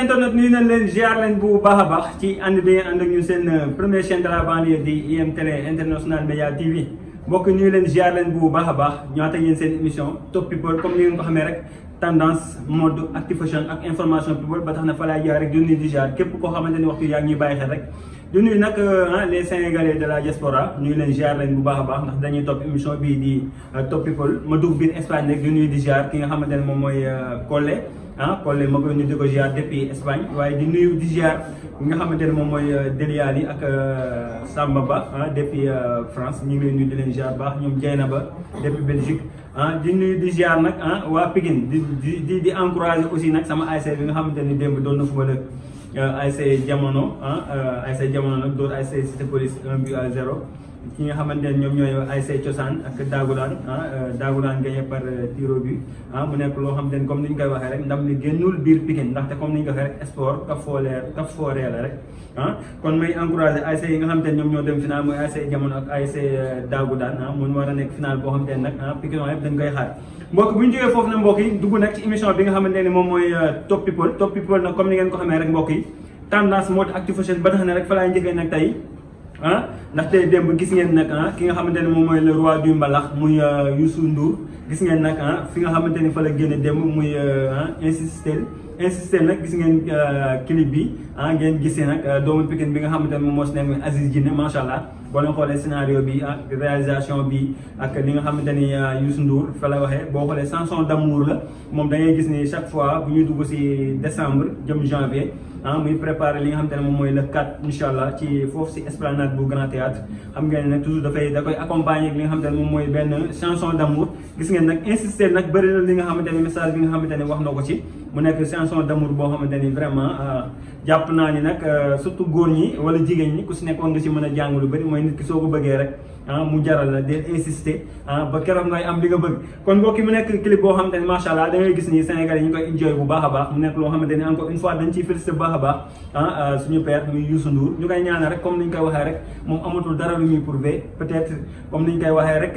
internet nuyu nañ leen ziar leen bu baax a baax ci ànd bi ngeen ànd ak ñu seen première chaîne de la banlieue di IM Télé International Média TV mbokk nuyu leen ziar leen bu baax a baax ñëwaat ak yéen seen émission Top People comme ni ngeen ko xamee rek tendance mode activation ak information people ba tax na fa laay jaar rek di nuyu di ziar képp koo xamante ni waxtu yaa ngi ñuy bàyyi xel rek di nuyu nag les Sénégalais de la diaspora nuyu leen ziar leen bu baax a baax ndax dañuy topp émission bii di Top People ma dugg biir Espagne rek di nuyu di ziar ki nga xamante ne moom mooy Collé Collé ma koy nuyu di ko ziar depuis Espagne waaye di nuyu di ziar ki nga xamante ne moom mooy Deliali ak Samba Ba depuis France ñu ngi leen nuyu di leen ziar baax ñoom Dieyna Ba depuis Belgique di nuyu di ziar nag waa Pikine di encourager aussi nag sama ASC bi nga xamante ni démb doon na football ASC Jamono ASC Jamono nag doon ASC Cité Police 1-0 ki nga xamante ne ñoom ñooy ASC Cosaan ak Dagoudane Dagoudane gagné par tiro bi mu nekk loo xamante ne comme ni ñu koy waxee rek ndam li génnul biir Pikine ndaxte comme ni ñu ko waxee rek sport kaf fooree la rek kon may encouragé ASC yi nga xamante ne ñoom ñoo dem final mooy ASC Jamono ak ASC Dagoudane mun war a nekk final boo xamante ne nag Pikine yëpp dañ koy xaar mbokk bu ñu jógee foofu nag mbokk yi dugg nag ci émission bi nga xamante ne moom mooy Top People nag comme ni ngeen ko xamee rek mbokk yi tendance mode activation ba tax ne rek fa laay njëkkee nag tey ndaxte démb gis ngeen nag ki nga xamante ne moom mooy le roi du mbalax muy Youssou Ndour gis ngeen nag fi nga xamante ni fa la génne démb muy insister nag gis ngeen clip bi ngeen gisee nag doomu Pikine bi nga xamante ne moom moo si nekk muy Aziz Djine macha allah boo leen xoolee scénario bi réalisation bi ak li nga xamante ni Youssou Ndour fa la waxee boo xoolee chanson d'amour la moom da ngay gis ni chaque fois bu ñuy dugg si décembre jëm janvier muy préparé li nga xamante ne moom mooy le 4 incha allah ci foofu si esplanade bu Grand Théâtre xam ngeen ne nag toujours da koy accompagner ak li nga xamante ne moom mooy benn chanson d'amour gis ngeen nag insister nag bëri na li nga xamante ne message bi nga xamante ne wax na ko ci mu nekk chanson d'amour boo xamante ni vraiment jàpp naa ni nag surtout góor ñi wala jigéen ñi ku si nekk war nga si mën a jàng lu bëri mooy nit ki soo ko bëggee rek mu jaral la del insister ba keroog ngay am li nga bëgg kon mbokki mu nekk clip boo xamante ni macha allah da ngay gis ni Sénégal yi ñu koy enjoy bu baax a baax mu nekk loo xamante ni encore une fois dañ ciy félicité bu baax a baax suñu père muy Youssou Ndour ñu koy ñaanal rek comme ni ñu koy waxee rek moom amatul dara lu muy prouver peut-être comme ni ñu koy waxee rek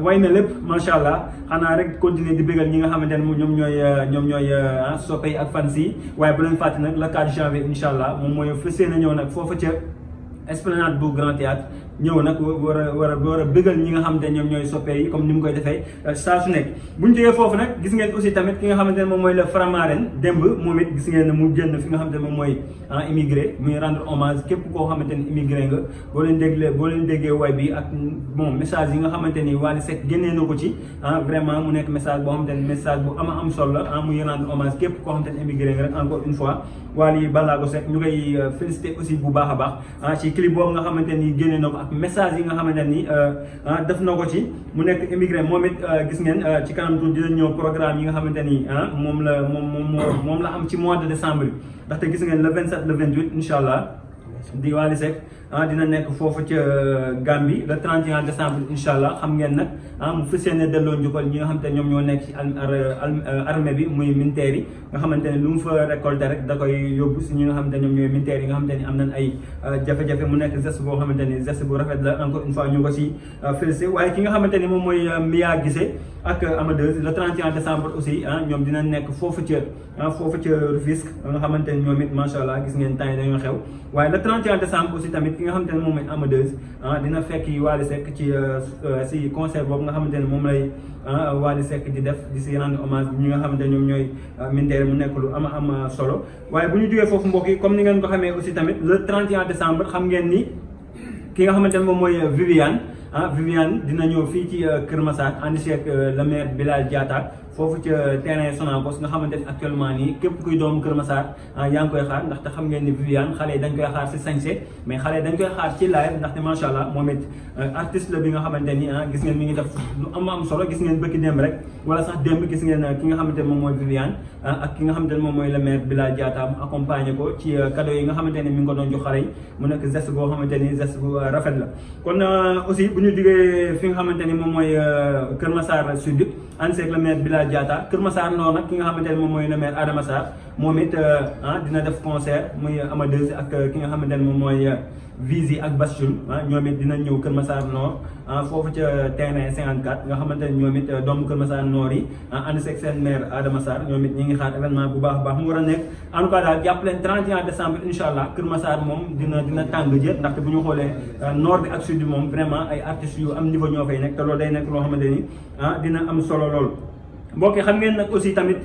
way na lépp macha allah xanaa rek continuer di bégal ñi nga xamante ne ñoom ñooy soppe yi ak fans yi waaye bu leen fàtte nag le 4 janvier incha allah moom mooy fas yéene ñëw nag foofa ca esplanade bu Grand Théâtre ñëw nag war a bégal ñi nga xamante ne ñoom ñooy soppe yi comme ni mu koy defee saa su nekk bu ñu jógee foofu nag gis ngeen aussi tamit ki nga xamante ne moom mooy le Faramareen démb moom it gis ngeen ne mu génn fi nga xamante ne moom mooy immigré muy rendre hommage képp koo xamante ne immigré nga boo leen déggee way bi ak bon message yi nga xamante ni Wally Seck génnee na ko ci vraiment mu nekk message boo xamante ne message bu am solo la muy rendre hommage képp koo xamante ne immigré nga rek encore une fois Wally Ballago Seck ñu koy félicité aussi bu baax a baax ci clip boobu nga xamante ni génnee na ko message yi nga xamante ni def na ko ci mu nekk immigré moom it gis ngeen ci kanam tuuti dina ñëw programme yi nga xamante ni moom la am ci mois de décembre bi ndaxte gis ngeen le 27 le 28 incha allah di Wally Seck dina nekk foofu ca Gambie le 31 décembre incha allah xam ngeen nag mu fas yéene delloo njukkal ñi nga xamante ne ñoom ñoo nekk ci armée bi muy militaire yi nga xamante ne lu mu fa récolté rek da koy yóbbu si ñi nga xamante ne ñoom ñooy militaire yi nga xamante ne am nañ ay jafe-jafe mu nekk geste boo xamante ni geste bu rafet la encore une fois ñu ko si félicité waaye ki nga xamante ni moom mooy Mia Guissé ak Amadeus le 31 décembre aussi ñoom dina nekk foofu ca Rufisque nga xamante ne ñoom it macha allah gis ngeen temps yi dañoo xew waaye le 31 décembre aussi tamit ki nga xamante ne moom mooy Amadeus dina fekk Wally Seck si concert boobu nga xamante ne moom lay Wally Seck di def di si rendre hommage ñi nga xamante ne ñoom ñooy militaire mu nekk lu am solo waaye bu ñu jógee foofu mbokk yi comme ni ngeen ko xamee aussi tamit le 31 décembre xam ngeen ni ki nga xamante ne moom mooy Viviane dina ñëw fii ci Kër Massar ànd si ak le maire Bilal Diatta foofu ca terrain Sonacos nga xamante ne actuellement nii képp kuy doomu Kër Massar yaa ngi koy xaar ndaxte xam ngeen ni Viviane xale yi dañ koy xaar si sañse mais xale yi dañ koy xaar ci live ndaxte macha allah moom it artiste la bi nga xamante ni gis ngeen mi ngi def lu am solo gis ngeen bëkki démb rek wala sax démb gis ngeen ki nga xamante ne moom mooy Viviane ak ki nga xamante ne moom mooy le maire Bilal Diatta mu accompagné ko ci cadeau yi nga xamante ne mi ngi ko doon jox xale yi mu nekk geste boo xamante ni geste bu rafet la kon aussi bu ñu jógee fi nga xamante ni moom mooy Kër Massar Sud ànd seeg le maire Bilal Diatta. Kër Massar Nord nag ki nga xamante ne moom mooy le maire Adama Sarr moom it dina def concert muy Amadeus ak ki nga xamante ne moom mooy Vizi ak Bastoul ñoom it dinañ ñëw Kër Massar Nord foofu ca terrain 54 nga xamante ne ñoom it doomu Kër Massar Nord yi ànd seeg seen maire Adama Sarr ñoom it ñi ngi xaar événement bu baax a baax mu war a nekk en tout cas daal jàpp leen 31 décembre incha allah Kër Massar moom dina tàng jër ndaxte bu ñu xoolee nord bi ak sud bi moom vraiment ay artistes yu am niveau ñoo fay nekk te loolu day nekk loo xamante ni dina am solo lool. mbokk yi xam ngeen nag aussi tamit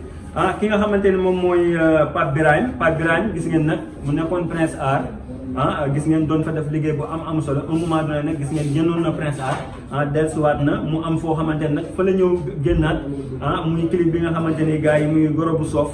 ki nga xamante ne moom mooy Pape Birahim gis ngeen nag mu nekkoon Prince Art gis ngeen doon fa def liggéey bu am solo un moment donné nag gis ngeen génnoon na Prince Art dellusiwaat na mu am foo xamante ne nag fa la ñëw génnaat muy clip bi nga xamante ni gars yi muy Goro bu Soof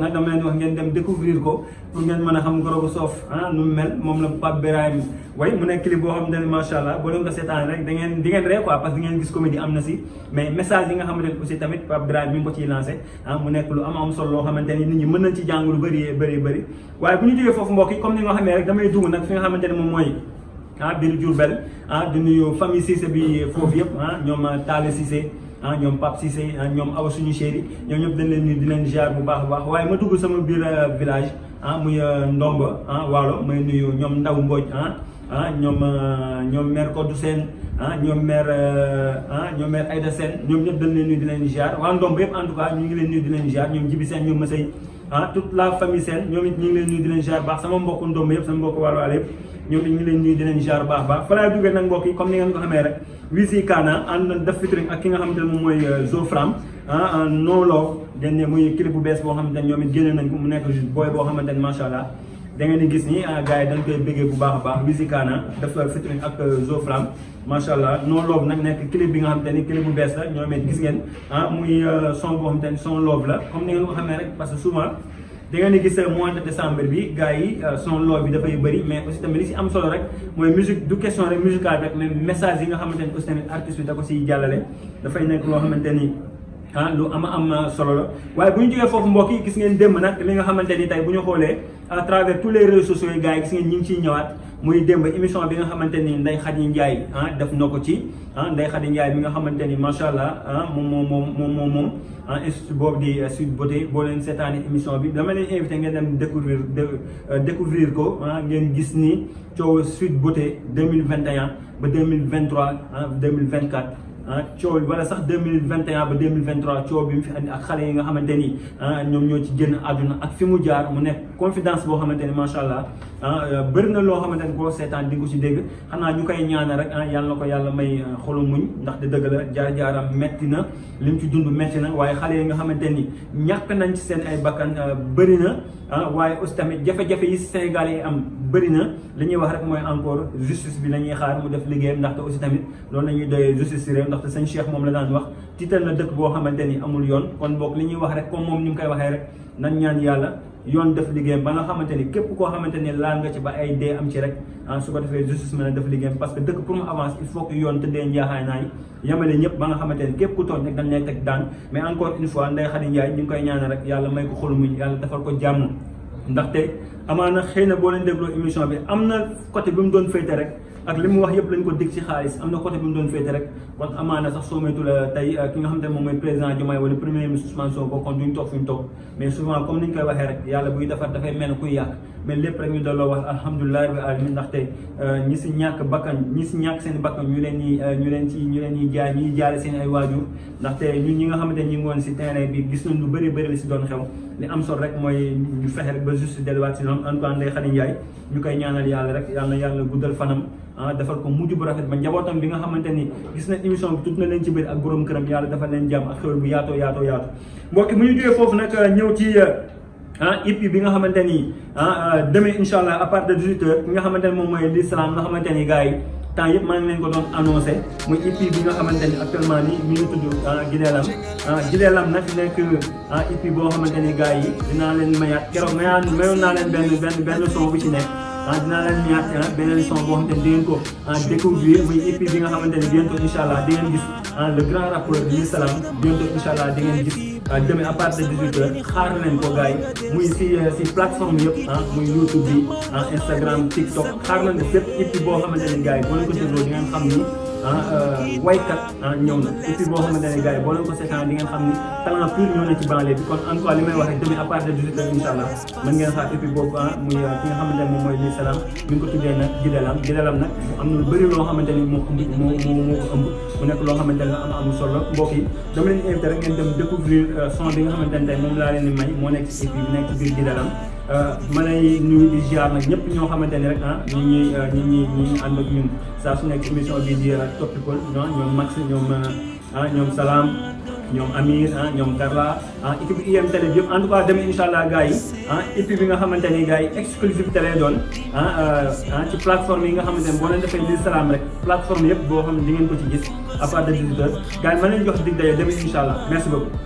nag dama leen wax ngeen dem découvrir ko pour ngeen mën a xam Goro bu Soof nu mu mel moom la Pape Birahim way mu nekk clip boo xamante ne macha allah boo leen ko seetaan rek di ngeen ree quoi parce que di ngeen gis comédie am na si mais message yi nga xamante ne aussi tamit Pape Birahim mi ngi ko ciy lancé mu nekk lu am solo loo xamante ni nit ñi mën nañ ci jàng lu bëri waaye bu ñu jógee foofu mbokk yi comme ni nga xamee rek damay dugg nag fi nga xamante ne moom mooy biir Diourbel di nuyu famille Cissé bi foofu yëpp ñoom Talla Cissé ñoom Pape Cissé ñoom Awa suñu chéri ñoom ñëpp dañ leen nuyu di leen ziar bu baax a baax waaye ma dugg sama biir village muy Ndomba Waalo may nuyu ñoom Ndaw Mbodj ñoom maire Kodou Sène ñoom maire Aïda Sène ñoom ñëpp dañ leen nuyu di leen ziar waa Ndomba yëpp en tout cas ñu ngi leen nuyu di leen ziar ñoom Jibi Sène ñoom Masey toute la famille Sène ñoom it ñu ngi leen nuyu di leen ziar baax sama mbokku Ndomba yëpp sama mbokku Waalo yëpp ñoom it ñu ngi leen nuyu di leen ziar baax fa laay duggee nag mbokk yi comme ni ngeen ko xamee rek Wizi Kana ànd na def featuring ak ki nga xamante ne moom mooy Zofram No Love génne muy clip bu bees boo xamante ne ñoom it génne nañ ko mu nekk booy boo xamante ne macha allah da ngeen di gis ni gars yi dañ koy bëggee bu baax a baax Wizi Kana def featuring ak Zofram macha allah No Love nag nekk clip bi nga xamante ni clip bu bees la ñoom it gis ngeen muy son boo xamante ni son love la comme ni ngeen ko xamee rek parce que souvent da ngeen di gis mois de décembre bi gars yi son love bi dafay bëri mais aussi tamit li si am solo rek mooy musique du question rek musicale rek mais message yi nga xamante ni aussi tamit artiste bi da ko siy jàllale dafay nekk loo xamante ni lu am solo la waaye bu ñu jógee foofu mbokk yi gis ngeen démb nag li nga xamante ni tey bu ñu xoolee à travers tous les réseaux sociaux yi gars yi gis ngeen ñi ngi ciy ñëwaat muy démb émission bi nga xamante ni Ndeye Khady Ndiaye def na ko ci Ndeye Khady Ndiaye bi nga xamante ni macha allah moom institut boobu di Sweet Beauté boo leen seetaani émission bi dama leen invité ngeen dem découvrir ko ngeen gis ni coow Sweet Beauté 2021 ba 2023 2024 coow wala sax 2021 ba 2023 coow bi mu fi andi ak xale yi nga xamante ni ñoom ñoo ci génn àdduna ak fi mu jaar mu nekk confidence boo xamante ni macha allah bëri na loo xamante ni boo seetaan di nga ko ci dégg xanaa ñu koy ñaanal rek yàlla na ko yàlla may xolu muñ ndax di dëgg la jaar-jaaram metti na li mu ci dund metti na waaye xale yi nga xamante ni ñàkk nañ ci seen ay bakkan bëri na waaye aussi tamit jafe-jafe yi Sénégal yi am bëri na li ñuy wax rek mooy encore justice bi la ñuy xaar mu def liggéeyam ndaxte aussi tamit loolu la ñuy doyee justice si réew ndaxte sëñ Cheikh moom la daan wax tiital na dëkk boo xamante ni amul yoon kon boog li ñuy wax rek comme moom ni mu koy waxee rek nan ñaan yàlla yoon def liggéeyam ba nga xamante ni képp koo xamante ni laal nga ci ba ay dee am ci rek su ko defee justice mën a def liggéeyam parce que dëkk pour mu avance il faut que yoon tëddee njaaxaay naay yamale ñëpp ba nga xamante ni képp ku tooñ rek dañ lay teg daan mais encore une fois Ndeye Khady Ndiaye ñu ngi koy ñaanal rek yàlla may ko xolu muñ yàlla defal ko jàmm ndaxte amaana xëy na boo leen dégloo émission bi am na côté bi mu doon féete rek ak li mu wax yëpp lañ ko dig ci xaalis am na côté bi mu doon féete rek kon amaana sax soo moytu la tey ki nga xamante ne moom mooy président Diomaye wala premier ministre Ousmane Sonko kon duñ toog fi ñu toog mais souvent comme ni ñu koy waxee rek yàlla buy defar dafay mel ne kuy yàq mais lépp rek ñu delloo wax alhamdulilah rabbil alamin ndaxte ñi si ñàkk seen bakkan ñu leen ñi jaay ñuy jaale seen ay waajur ndaxte ñun ñi nga xamante ne ñu ngi woon si terrain bi gis nañ lu bëri li si doon xew li am solo rek mooy ñu fexe rek ba juste delluwaat si noonu en tout cas Ndeye Khady Ndiaye ñu koy ñaanal yàlla rek yàlla na yàlla guddal fanam defal ko mujj bu rafet ba njabootam bi nga xamante ni gis na émission bi tudd na leen ci biir ak borom këram yàlla dafa leen jàmm ak xéwal bu yaatoo mbokki mu ñu jógee foofu nag ñëw ci EP bi nga xamante ni demain incha allah à partir de 18h ki nga xamante ne moom mooy l'islam nga xamante ni gars yi temps yëpp maa ngi leen ko doon annoncé muy EP bi nga xamante ni actuellement nii mi ngi tudd Gideelam nag nekk EP boo xamante ni gars yi dinaa leen mayaat keroog mayoon naa leen benn son bu ci nekk dinaa leen mayaat beneen son boo xamante ni di ngeen ko découvrir muy EP bi nga xamante ni bientôt incha allah di ngeen gis le grand rappeur l'islam bientôt incha allah di ngeen gis demain à partir de 18h xaar leen ko gars yi muy si plateforme yëpp muy YouTube bi Instagram TikTok xaar leen ko fépp EP boo xamante ni gars yi boo leen ko dégloo di ngeen xam ni waykat ñëw na et puis boo xamante ne gars yi boo leen ko seetaan di ngeen xam ni talent pur ñëw na ci banlieue bi kon en tout cas li may wax rek demain à partir de 18h incha allah mën ngeen xaar et puis boobu muy ki nga xamante ne moom mooy Lii Salam mi ngi ko tuddee nag Gidalam nag am na lu bëri loo xamante ni moo ko ëmb mu nekk loo xamante ne am solo mbokk yi dama leen invité rek ngeen dem découvrir son bi nga xamante ne tey moom laa leen di may moo nekk ci EP bi nekk ci biir Gidalam ma lay nuyu di ziar nag ñëpp ñoo xamante ne rek ñi ànd ak ñun saa su nekk émission bi di Top People ñoom Max ñoom Salam ñoom Amir ñoom Karla équipe IM Télé bi yëpp en tout cas demee incha allah gars yi équipe bi nga xamante ni gars yi exclusivité lay doon ci plateforme yi nga xamante ne boo leen defee Lii Salam rek plateforme yëpp boo xam ne di ngeen ko ci gis à partir de 18h gars yi ma leen jox dig daye demee incha allah merci beaucoup.